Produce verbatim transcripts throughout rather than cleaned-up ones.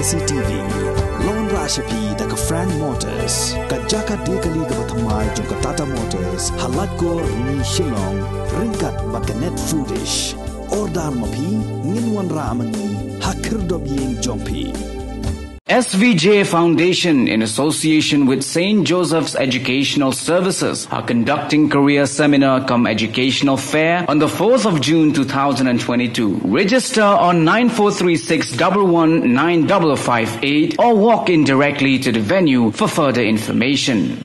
C T V. Lawan rah sha phi da ka Frank Motors, ka jaka die kali kaba thymmai jong ka Tata Motors, ha Laitkor, Shillong, ryngkat bad ka Net Foodish. Order ma phi, ngin wanrah ma ngi ha khyrdop ïing jong phi. S V J Foundation, in association with Saint Joseph's Educational Services, are conducting career seminar cum educational fair on the fourth of June two thousand and twenty-two. Register on nine four three six double one nine double five eight or walk in directly to the venue for further information.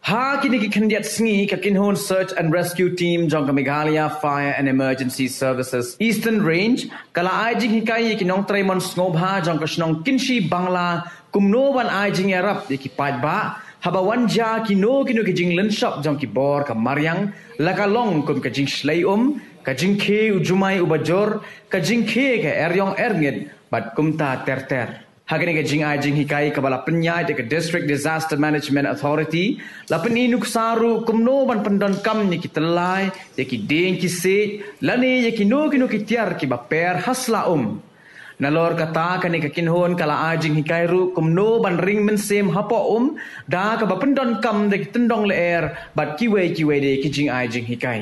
Ha kine ki khyndiat sngi, ka Kynhun Search and Rescue Team jong ka Meghalaya Fire and Emergency Services Eastern Range ka la ai jinghikai ïa ki nongtrei mon sngewbha jong ka shnong Kynshi Bangla kumno ban ai jingïarap ïa ki paidbah haba wan jia kino kino ki jinglynshop jong ki bor ka mariang, la ka long kum ka jingshlei um, ka jingkhie u jumai uba jur, ka jingkhie ka eriong erngit bad kumta ter ter. Ha kane ka jingai jinghikai kaba la pynïaid da ka District Disaster Management Authority, la pyni nuksa ruh kumno ban pyndonkam ïa ki tyllai, ïa ki dieng ki siej, lane ïa kino kino ki tiar kiba per ha sla um. Nalor kata, kane ka kynhun ka la ai jinghikai ruh kumno ban ring mynsiem hapoh um da kaba pyndonkam da ki tyndong lyer bad kiwei kiwei de ki jingai jinghikai.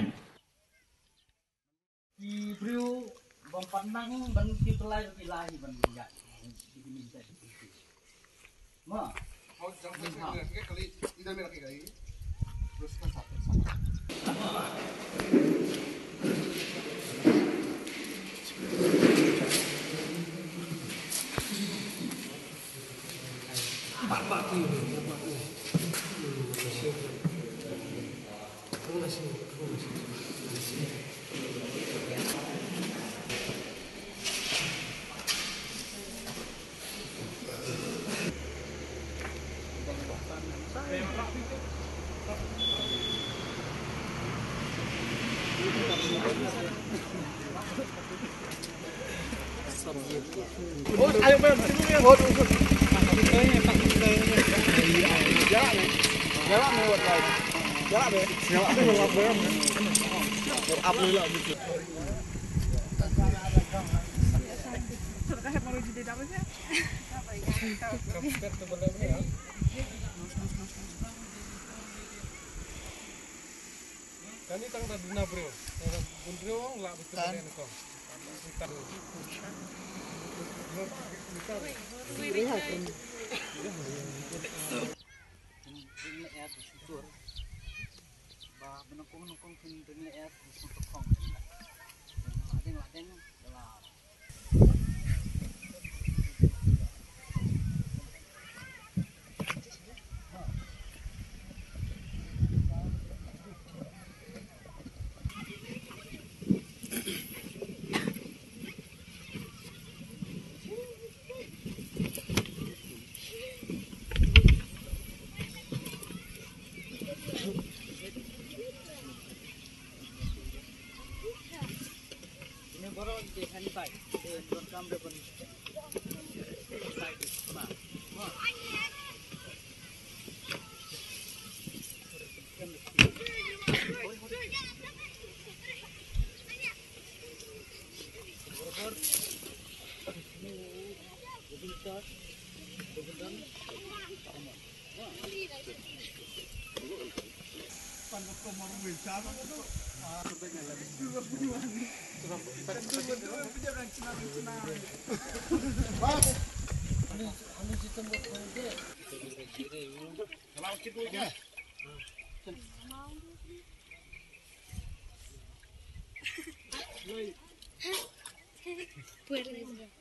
Ki briew bym pat nang ban ki tyllai ki la hi ban ïa. Ma. Kani tang da duna briew. Tang da duna briew ong la betul kan. Betul kan. Ding le er di sutur. Ba benengkong nengkong kin ding le er di sutur kong. Ladeng ladeng la. Puede.